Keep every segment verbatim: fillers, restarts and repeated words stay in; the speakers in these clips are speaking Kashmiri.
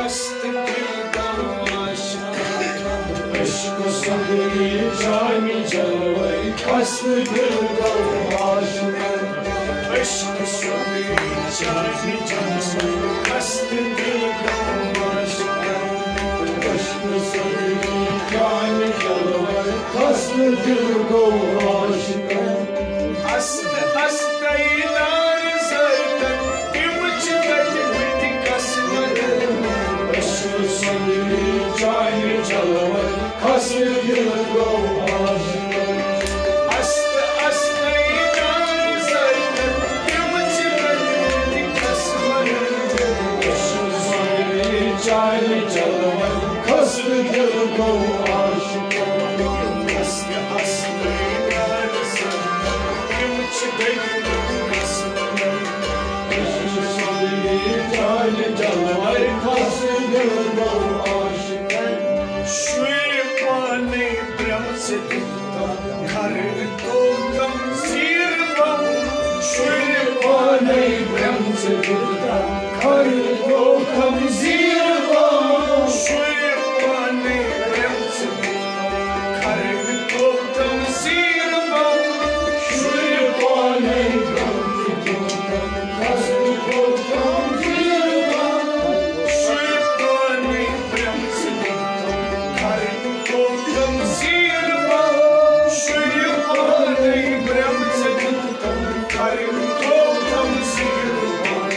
ہست دل گو عاشق، عشق سندری جان جلوے۔ ہست دل گو عاشق، عشق سندری جان جلوے۔ ہست دل گو عاشق، عشق سندری جان جلوے۔ ہست دل گو عاشق۔ است است نار زیتن، تِم چھِ تَتہِ مٕتۍ قسمن۔ عشق سندری جان جلوے۔ ہست دل گو عاشق۔ است است نار زیتن، تِم چھِ تَتہِ مٕتۍ قسمن۔ عشق سندری جان جلوے۔ ہست دل گو عاشق۔ است است نار زیتن، تِم چھِ تَتہِ مٕتۍ قسمن۔ عشق سندری جان جلوے۔ ہست دل گو عاشق۔ شُرۍ پانے برٛمژٕ دیُتتم، کھرٕ توتم زیٖر بم۔ شُرۍ پانے برٛمژٕ دیُتتم، کھرٕ توتم زیٖر بم۔ شُرۍ پانے برٛمژٕ دیُتتم، کھرٕ توتم زیٖر بم۔ شُرۍ پانے برٛمژٕ دیُتتم، کھرٕ توتم زیٖر بم۔ شُرۍ پانے برٛمژٕ دیُتتم، کھرٕ توتم زیٖر بم۔ شُرۍ پانے برٛمژٕ دیُتتم، کھرٕ توتم زیٖر بم۔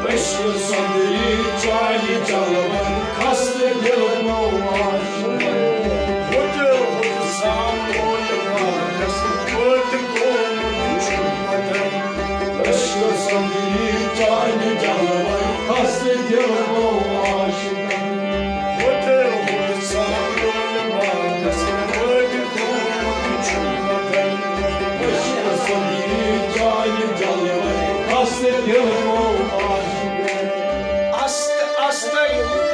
عشق سندری جان جلوے۔ ہست دل گو عاشق۔ ہُتہٕ ہُتہٕ سامول پاکس، پٲدٕ گوٚمُت چھُ بدن۔ عشق سندری جان جلوے۔ ہست دل گو عاشق۔ ہُتہٕ ہُتہٕ سامول پاکس، پٲدٕ گوٚمُت چھُ بدن۔ عشق سندری جان جلوے۔ ہست دل گو عاشق۔ است است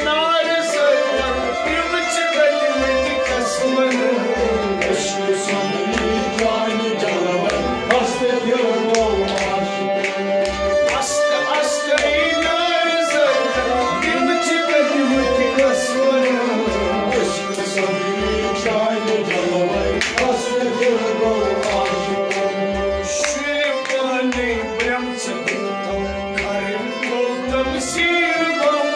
نار زیتن، تِم چھِ تَتہِ مٕتۍ قسمن۔ عشق سندری جان جلوے۔ ہست دل گو عاشق۔ است است نار زیتن، تِم چھِ تَتہِ مٕتۍ قسمن۔ عشق سندری جان جلوے۔ ہست دل گو عاشق۔ شُرۍ پانے برٛمژٕ دیُتتم، کھرٕ توتم زیٖر بم۔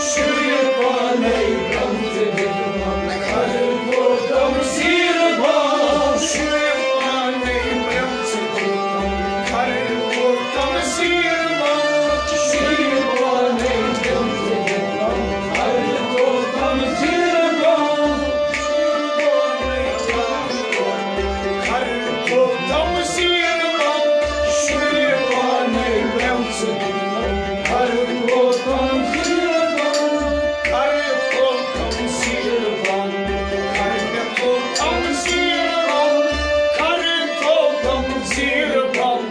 شُرۍ پانے برٛمژٕ دیُتتم، کھرٕ توتم زیٖر بم۔ شُرۍ پانے برٛمژٕ دیُتتم، کھرٕ توتم زیٖر بم۔ شُرۍ پانے برٛمژٕ دیُتتم، کھرٕ توتم زیٖر بم۔ کھرٕ توتم زیٖر بم، شُرۍ پانے برٛمژٕ دیُتتم۔ کھرٕ توتم زیٖر بم، کھرٕ توتم زیٖر بم، کھرٕ توتم زیٖر بم، کھرٕ توتم زیٖر بم۔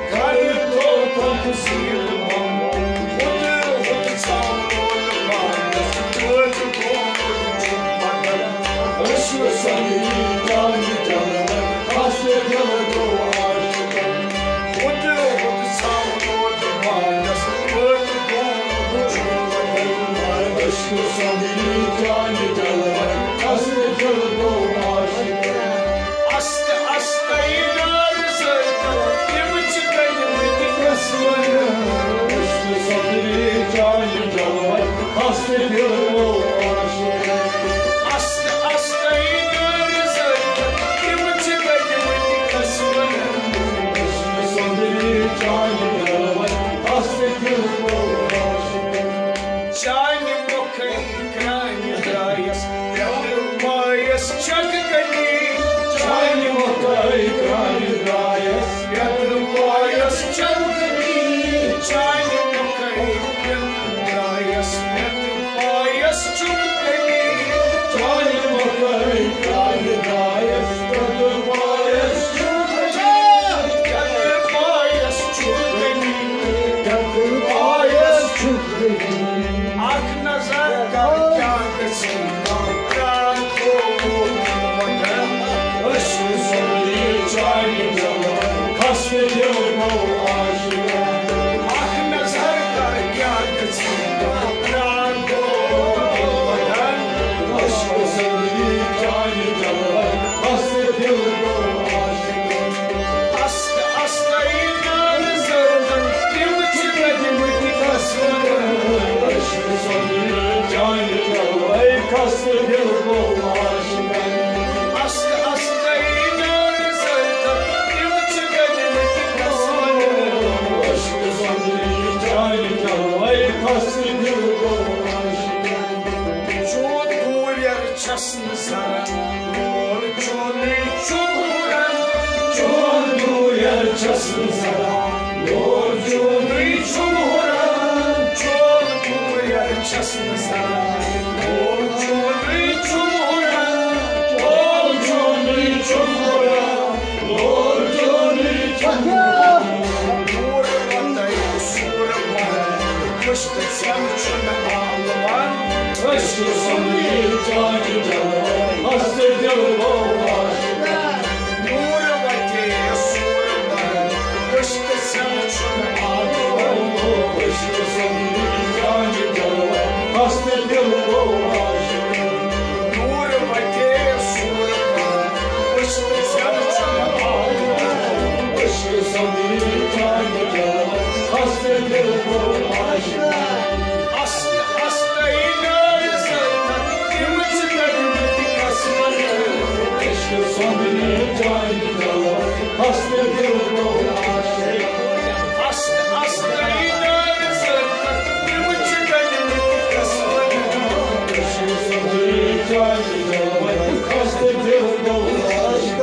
کھرٕ توتم زیٖر بم، ہُتہٕ ہُتہٕ ژامُل پانس، توتہِ گوٚمُت چھُ بدل۔ عشق سندری جان جلوے، ہست دل گو عاشق۔ ہُتہٕ ہُتہٕ ژامُل پانس، توتہِ گوٚمُت چھُ بدل۔ عشق سندری جان جلوے، ہست دل گو عاشق۔ است است نار زیتن، تِم چھِ تَتہِ مٕتۍ قسمن۔ چھَس نہٕ زانان، لور چونُے چھُم ہُران، چون کوٗر چھَس نہٕ زانان، لور چونُے چھُم ہُران، لور چونُے چھُم ہُران، لور چونُے چھُم ہُران۔ نوٗر وَتَے سوٗر پَران، کُشتہٕ ژھٮ۪ن چھُنہٕ عالمان۔ عشقہٕ سُنٛد یہِ جانہِ جلوٕ، ہستہٕ دِل گوٚو عاشق۔ نوٗر وَتے سوٗر پَران، کُشتہٕ ژھٮ۪ن چھُنہٕ عالمان۔ عشقہٕ سُنٛد یہِ جانہِ جلوٕ، ہستہٕ دِل گوٚو عاشق۔ نوٗر وَتے سوٗر پَران، کُشتہٕ ژھٮ۪ن چھُنہٕ عالمان۔ عشقہٕ سُنٛد یہِ جانہِ جلوٕ، ہستہٕ دِل گوٚو عاشق۔ اَصلہٕ، اَصلَے نارِ زَن، تِم چھِ کٔرمٕتۍ قسمَن۔ عشقہٕ سُنٛد یہِ جانہِ جلوٕ، ہستہٕ دِل گوٚو عاشق۔ اَصلہٕ، اَصلَے نارِ زَن، تِم چھِ کٔرمٕتۍ قسمَن۔ عشقہٕ سُنٛد یہِ جانہِ جلوٕ، ہستہٕ دِل گوٚو عاشق۔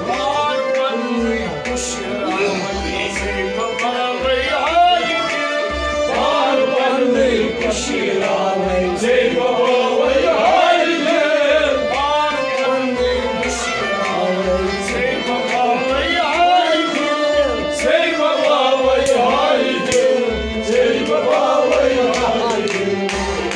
بار پننُے پُشراوَے، ژے مہ باوَے ہارِ دِل۔ بار پننُے پُشراوَے، ژے مہ باوَے ہارِ دِل۔ بار پننُے پُشراوَے، ژے مہ باوَے ہارِ دِل۔ ژے مہ باوَے ہارِ دِل، ژے مہ باوَے ہارِ دِل۔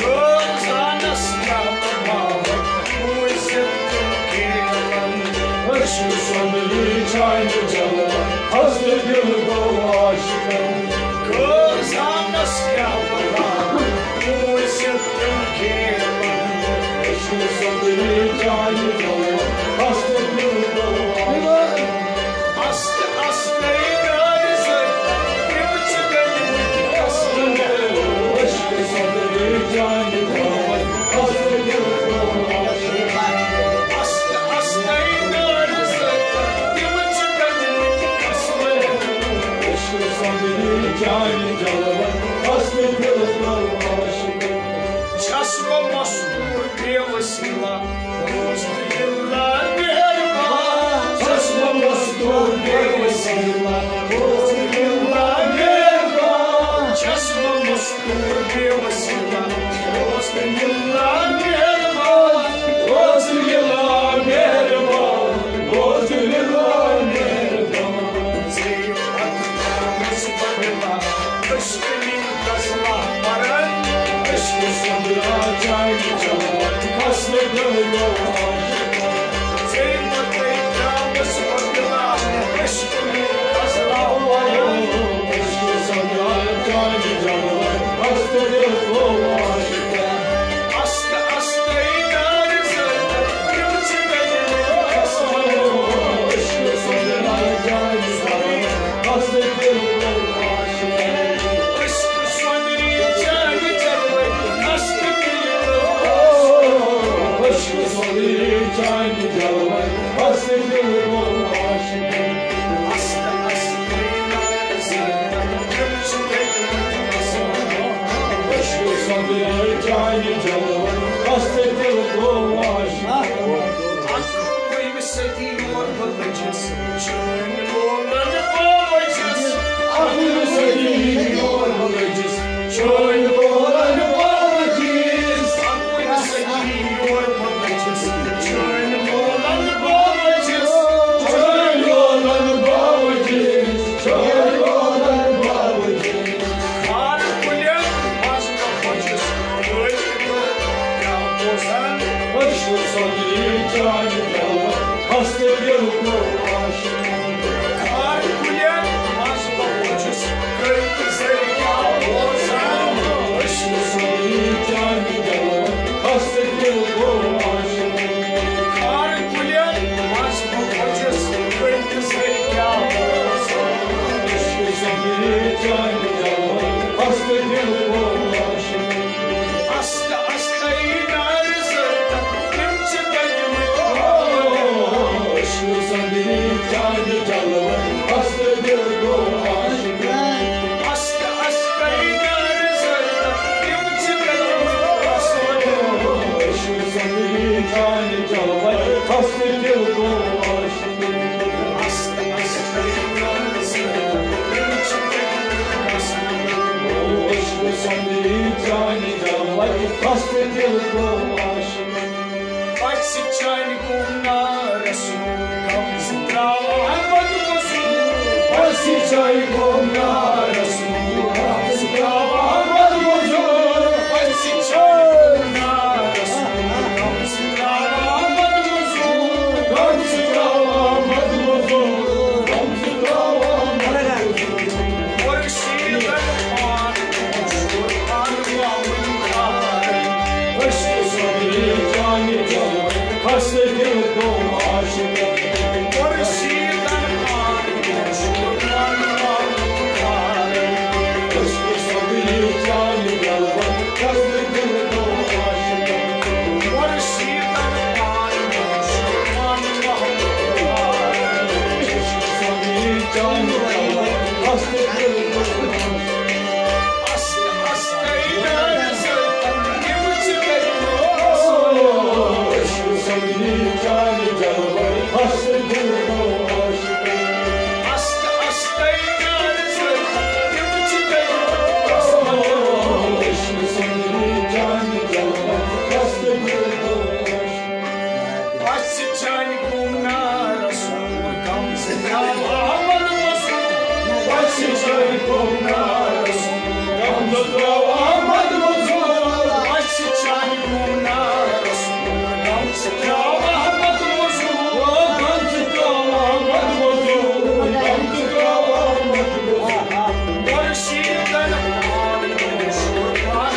غٲر زانَس کیٛاہ مہ باوَے، بوٗزِتھ تِم کھیلَن۔ عشقہٕ سُنٛد یہِ جانہِ جلوٕ، ہستہٕ دِل گوٚو عاشقَن۔ غٲر زانَس کیٛاہ مہ باوَے، بوٗزِتھ تِم کھیلَن۔ عشقہٕ سُنٛد یہِ جانہِ جلوٕ، ہستہٕ دِل گوٚو عاشقَن۔ اَصلہٕ، اَصلَے نارِ زَن، تِم چھِ کٔرمٕتۍ قسمَن۔ عشقہٕ سُنٛد یہِ جانہِ جلوٕ، ہستہٕ دِل گوٚو عاشق۔ اَصلہٕ، اَصلَے نارِ زَن، تِم چھِ کٔرمٕتۍ قسمَن۔ عشقہٕ سُنٛد یہِ جانہِ جلوٕ، ہستہٕ دِل گوٚو عاشق۔ چھَس بہٕ مستوٗر بے وسیلہ، دوست اللہ مہربان۔ چھَس بہٕ مستوٗر بے وسیلہ، دوست اللہ مہربان۔ چھَس بہٕ مستوٗر بے وسیلہ، دوست اللہ مہربان۔ دوست اللہ مہربان، دوست اللہ مہربان۔ زیٖٹھ اَتھ ناوَس بدلا، دُشمنی غزلہ پرن۔ عشقہٕ سُنٛد راجا یہِ جلوٕ، ہستہٕ دِل گوٚو عاشق۔ زیٖٹھ اَتھ ناوَس بدلا، دُشمنی غزلہ پرن۔ عشقہٕ سُنٛد راجا یہِ جلوٕ، ہستہٕ دِل گوٚو عاشق۔ اَصلہٕ، اَصلَے نارِ زَن، تِم چھِ کٔرمٕتۍ قسمَن۔ عشقہٕ سُنٛد راجا یہِ جلوٕ، ہستہٕ دِل گوٚو عاشق۔ عشقہٕ سُنٛد یہِ جانہِ جلوٕ، ہستہٕ دِل گوٚو عاشق۔ عشقہٕ سُنٛد یہِ جانہِ جلوٕ، ہستہٕ دِل گوٚو عاشق۔ اَصلہٕ، اَصلَے نارِ زَن، تِم چھِ کٔرمٕتۍ قسمَن۔ عشقہٕ سُنٛد یہِ جانہِ جلوٕ، ہستہٕ دِل گوٚو عاشق۔ اَکوُہمہِ صدی یور بہٕ لٔجِس، چٲنۍ لولَن بہٕ لٔجِس۔ پَژھِ چانہِ گُمنارَس غم ژٕ ترٛاو احمد مزور۔ پَژھِ چانہِ گُمنارَس غم ژٕ ترٛاو احمد مزور۔ پَژھِ چانہِ گُمنارَس غم ژٕ ترٛاو احمد مزور۔ غم ژٕ ترٛاو احمد مزور۔ غم ژٕ ترٛاو احمد مزور۔ خورشیٖدَن پان